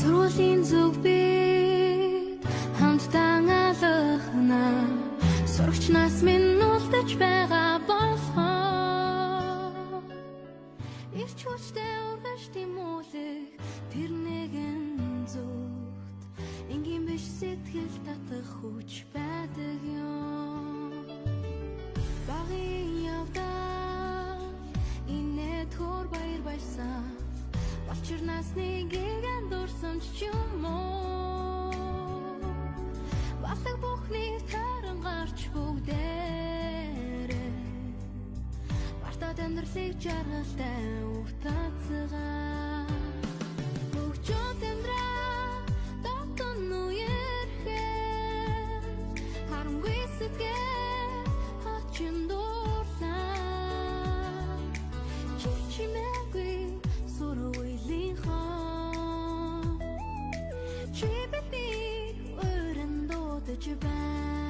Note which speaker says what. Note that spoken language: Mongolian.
Speaker 1: Сургуулийн зүг бид хамтдаа алхана. Сурагчнаас минь үлдэж байгаа болгоо. Ирч хүчтэй ургаж тэмүүлэх тэр нэгэн зүгт энгийн биш сэтгэл татах хүч байдаг юм. Багын явдал инээд хөр баяр баясгал болчирнаас нэгийг андуурсан ч юм уу. Балаг бүхнийг таран гарч бүгдээрээ бартад амьдралыг жаргалтай утацгаа. Хөгжөөд амьдрал дотн үерхэл харамгүй сэтгэл хачин дуурлаа. Чи чимээгүй сургуулийн хон чи биднийг өрн дуудаж байна.